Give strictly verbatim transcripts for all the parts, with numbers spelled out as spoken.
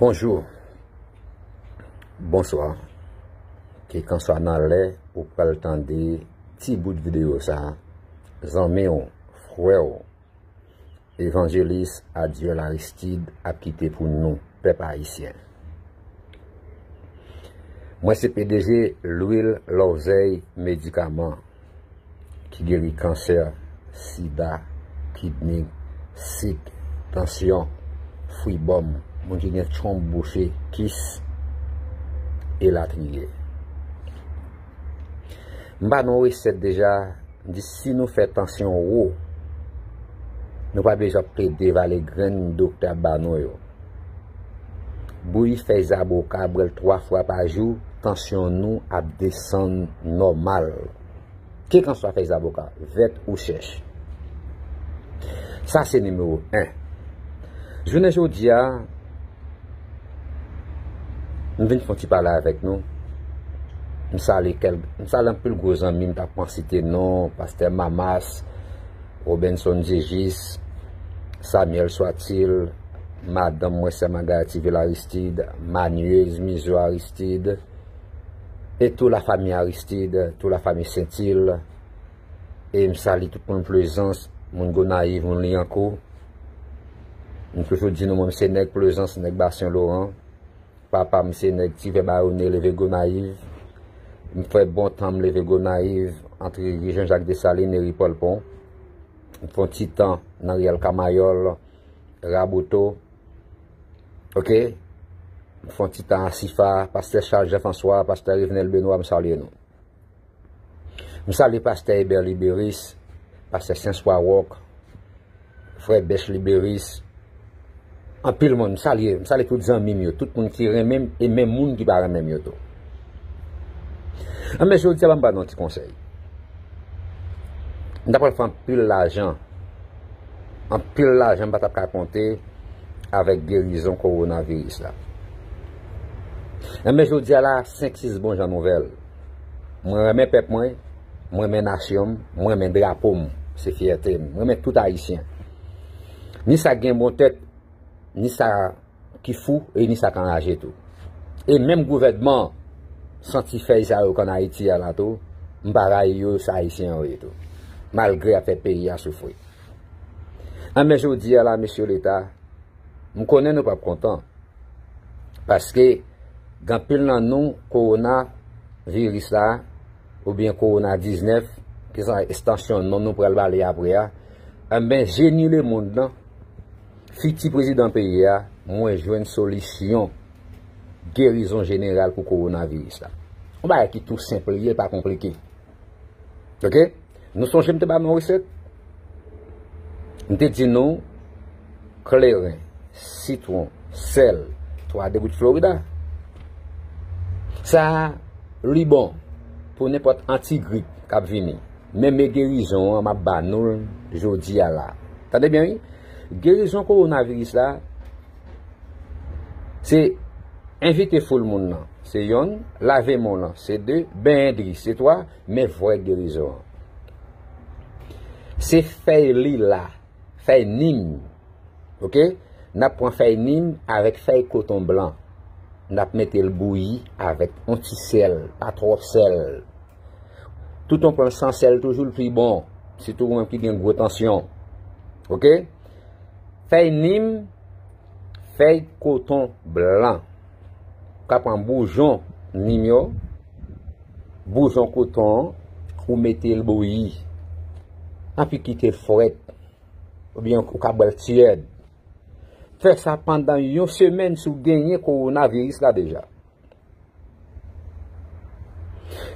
Bonjou, bonswa, kèlkanswa nan lè ou pral tande ti bout videyo sa, zanmi w, frè w, Evanjelis Adiel Aristide ap kite pou nou, pèp ayisyen. Mwen se P D G Lwil Lòzèy Medikaman ki geri kansè, sida, kidni, sik, tansyon, fribòm, moun ki gen twonb bouche, kis, elatriye. M ba nou resèt deja, m di si nou fè tansyon wo, nou pa bezwen ap plede vale grenn doktè ap ba nou yo. Bouyi fèy zaboka, bwè l twa fwa pa jou, tansyon nou ap desann nòmal. Kèlkanswa fèy zaboka, vèt ou chèch. Sa se nimewo en. Jounen jodi a, m vin fè yon ti pale avèk nou. M salye kèl, m salye anpil gwo zanmi m, m t ap pran site non, pastè Mamas, Robenson Diejis, Samuel Swatil, madanm mwen, sè Magayati Vil Aristide, Manyez Mizo Aristide, e tou lafanmi Aristide, tou lafanmi Sentil, e m salye tout moun Plezans, moun Gonayiv, moun Lyankou. M toujou di nou, mwen, m se nèg Plezans, nèg Basyon Loran. Papa m se nèg Tivè Bayone, leve Gonayiv. M fè bon tan m leve Gonayiv, antre ri Jean Jacques Dessalines e ri Paul Pont. M fè yon ti tan nan ri Alkamayòl, Raboto. Oke? M fè yon ti tan Asifa, pastè Charles Jean François, pastè Revenel Benoît, m salye nou. M salye pastè Eber Liberis, pastè Senswa Wòk, frè Bèch Liberis. Anpil moun, m salye, m salye tout zanmi m yo, tout moun ki renmen m e menm moun ki pa renmen m yo tou. Anben, jodi a, ban m ba nou yon ti konsèy. M ta pral fè anpil lajan. Anpil lajan m pa t ap ka konte avèk gerizon kowonaviris la. Anben, jodi a la, senk sis bon jan nouvèl. Mwen renmen pèp mwen, mwen renmen nasyon m, mwen renmen drapo m, se fyète m. Mwen renmen tout Ayisyen. Ni sa k gen bon tèt, ni sa ki fou, e ni sa k anraje tou. E menm gouvènman santifèy sa yo k ann Ayiti a la tou, m pa rayi yo, se Ayisyen yo ye tou. Malgre y ap fè peyi a soufri. Anben, jodi a la, mesye Leta, m konnen nou p ap kontan. Paske gen anpil nan nou, kowona viris la, oubyen kowona diznèf, ki se ekstansyon non nou pral ba li apre a, anben, jeni lemonn nan, fiti prezidan peyi a, mwen jwenn solisyon gerizon jeneral pou kowonaviris la. Yon bagay ki tou senp li ye, pa konplike. Oke? Nou sonje m te ba nou resèt? M te di nou kleren, sitwon, sèl, twa degout Florida. Sa a, li bon pou nenpòt antigrip k ap vini. Men, men gerizon an, m ap ba nou l jodi a la. Tande byen, wi. Gerizon kowonaviris la, se envite foul moun nan, se yonn, lave men w lan, se de, benyen dri, se twa, men vrè gerizon an. Se fèy lila, fèy nim, oke? N ap pran fèy nim avèk fèy koton blan. N ap mete l bouyi avèk yon ti sèl, pa twòp sèl. Toutan w pran l san sèl toujou, l pi bon. Sitou ou menm ki gen gwo tansyon. Oke? Fèy nim, fèy koton blan. Ou ka pran boujon nim yo, boujon koton an, ou mete l bouyi. Anpi kite l frèt. Oubyen ou ka bwè l tyèd. Fè sa pandan yon semèn si w genyen kowonaviris la deja.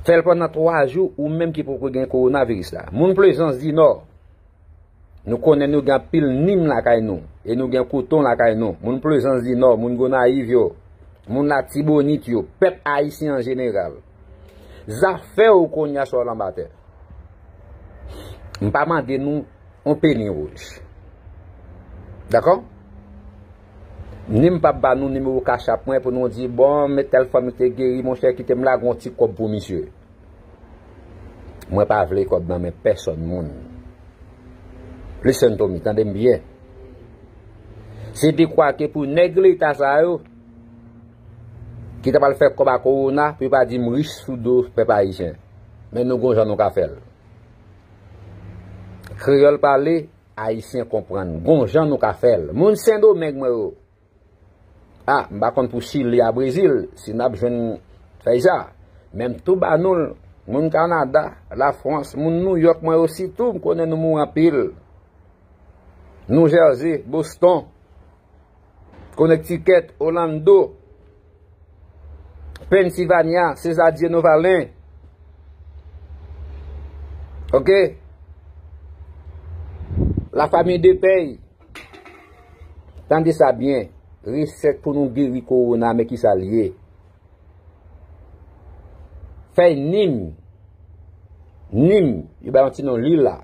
Fè l pandan twa jou ou menm ki poko gen kowonaviris la. Moun Plezans di Nò, nou konnen nou gen anpil nim lakay nou, e nou gen koton lakay nou. Moun Plezans di Nò, moun Gonayiv yo, moun Latibonit yo, pèp ayisyen an jeneral. Zafè w kounye a sa w al anba tè. M pa mande nou yon peni wouj. Dakò? Ni m p ap ba nou nimewo Cash App mwen pou nou di, bon, men tèl fanmi te geri, monchè, kite m lage yon ti kòb pou misye. Mwen pa vle kòb nan men pèsòn moun. Listen to me, tande m byen. Se dekwa ke pou nèg leta sa yo, ki ta pral fè kòb a kowona, pou yo pa di m rich sou do pèp ayisyen. Men nou gon jan nou ka fè l. Kreyòl pale, ayisyen konprann. Gon jan nou ka fè l. Moun Sendomeng mwen yo. A, m pa konn pou Chili a Brezil, si n ap jwenn fèy sa. Men m tou ba nou l, moun Kanada, Lafrans, moun Nouyòk mwen yo sitou, m konnen nou mouri anpil. New Jersey, Boston, Connecticut, Orlando, Pennsylvania, César Dieu Novalin. Ok? La famille de Pey. Tande sa byen. Resèt pou nou geri kowona, men ki sa l ye. Fèy nim. Nim, yo bay yon ti non lila.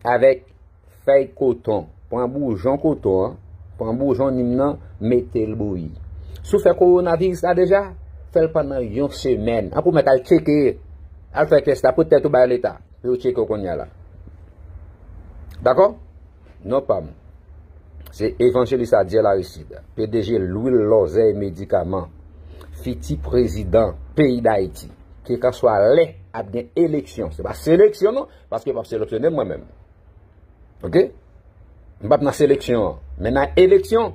Avèk fèy koton. Pran boujon koton an, pran boujon nim nan, mete l bouyi. Si w fè kowonaviris la deja, fè l pandan yon semèn. Ankou mèt al tcheke, al fè tès la, poutèt ou bay leta. Pou yo tcheke w kounye a la. Dakò? Non pa m. Se Evanjelis Adiel Aristide, P D G Lwil Lòzèy Medikaman, fiti prezidan peyi Dayiti. Kèlkanswa lè ap gen eleksyon. Se pa seleksyon non, paske yo p ap seleksyone m mwen menm. Ok? M p ap nan seleksyon an. Men nan eleksyon,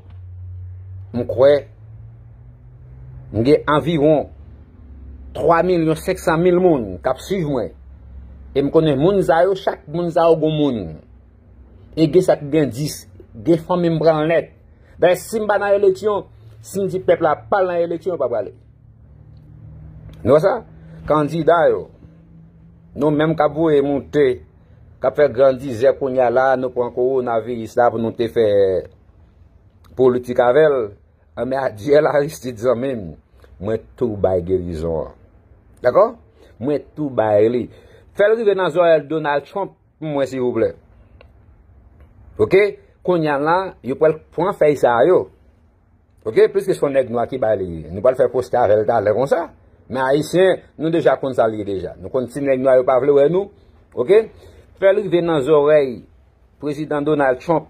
m kwè m gen anviwon twa milyon senk san mil moun k ap swiv mwen. E m konnen moun sa yo, chak moun sa yo gon moun. E gen sa ki gen dis, gen fanmi m pran nèt. Dayè, si m pa nan eleksyon, si m di pèp la pa al nan eleksyon, yo pa prale. Nou wè sa? Kandida yo, nou menm k ap voye moute, k ap fè grandizè kounye a la, nou pran kowonaviris la pou nou te fè politik avè l. Anben, Adiel Aristide zanmi m, mwen tou bay gerizon an. Dakò? Mwen tou bay li. Fè l rive nan zòrèy Donald Trump pou mwen, silvouplè. Ok? Kounye a la, yo pral pran fèy sa yo. Ok? Piske se yon nèg nwa ki bay li. Nou pral fè poste avè l talè konsa. Men ayisyen, nou deja konn sa l ye deja. Nou konn ti nèg nwa yo pa vle wè nou. Ok? Fè l rive nan zòrèy Prezidan Donald Trump,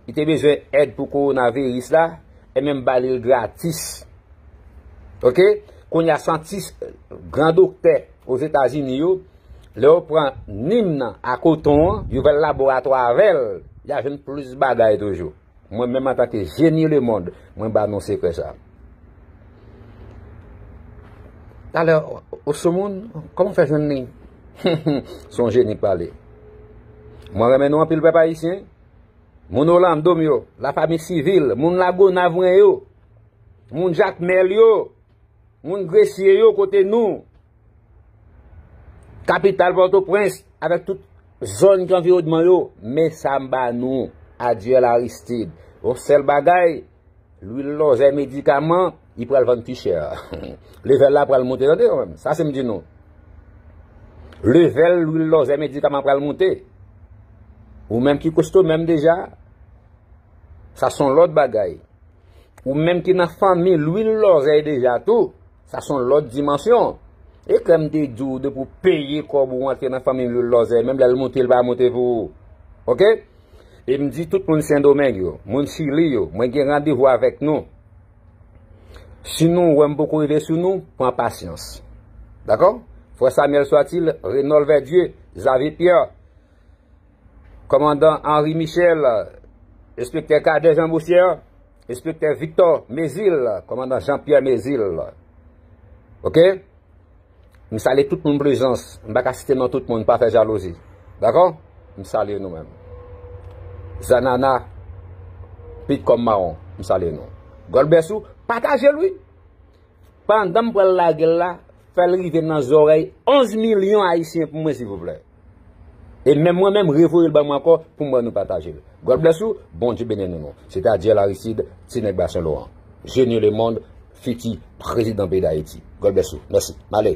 li te bezwen èd pou kowonaviris la, e menm ba li l gratis. Ok? Kounye a santis gran doktè Ozetazini yo, lè yo pran nim nan a koton an, yo fè l laboratwa avè l, y a jwenn plis bagay toujou. Mwen menm antanke jeni lemonn, mwen ba nou sekrè sa. Talè, ou sou moun, kòman w fè jwenn li? Se yon jeni k pale. Mwen renmen nou anpil pèp ayisyen. Moun Orlando m yo, lafanmi sivil, moun Lagonav mwen yo, moun Jakmèl yo, moun Gresye yo kote nou, kapital Pòtoprens, avèk tout zòn ki anviwònman yo, men sa m ba nou, Adiel Aristide. Yon sèl bagay, lwil lòzèy medikaman, li pral vann pi chè. Level la pral monte, tande kanmenm. Sa se m di nou. Level lwil lòzèy medikaman pral monte. Ou menm ki kosto menm deja, sa se yon lòt bagay. Ou menm ki nan fanmi lwil lòzèy deja tou, sa se yon lòt dimansyon. E klè m te di w depi w peye kòb ou antre nan fanmi lwil lòzèy, menm lè l monte, l pa monte pou ou. Ok? E m di tout moun Sendomeng yo, moun Chili yo, mwen gen randevou avèk nou. Si nou wè m poko rive sou nou, pran pasyans. Dakò? Frè Samuel Soitil, Renol Verdier, Xavier Pierre, Kòmandan Henri Michel, Enspektè Cadet Jean Boussière, Enspektè Victor Mézil, Kòmandan Jean Pierre Mézil. Ok? M salye tout moun Plezans. M pa ka site non tout moun, pa fè jalouzi. Dakò? M salye nou menm. Zanana, Pit Kòm Mawon, m salye nou. God bless ou, pataje l wi. Pandan m pral lage l la, fè l rive nan zòrèy onz milyon ayisyen pou mwen, silvouplè. E menm mwen menm, revoye l ban mwen ankò pou mwen nou pataje l. God bless ou, Bondye beni nou. Se te Adiel Aristide, ti nèg Basen Loran. Jeni lemonn, fiti prezidan peyi Dayiti. God bless ou. Mèsi. M ale.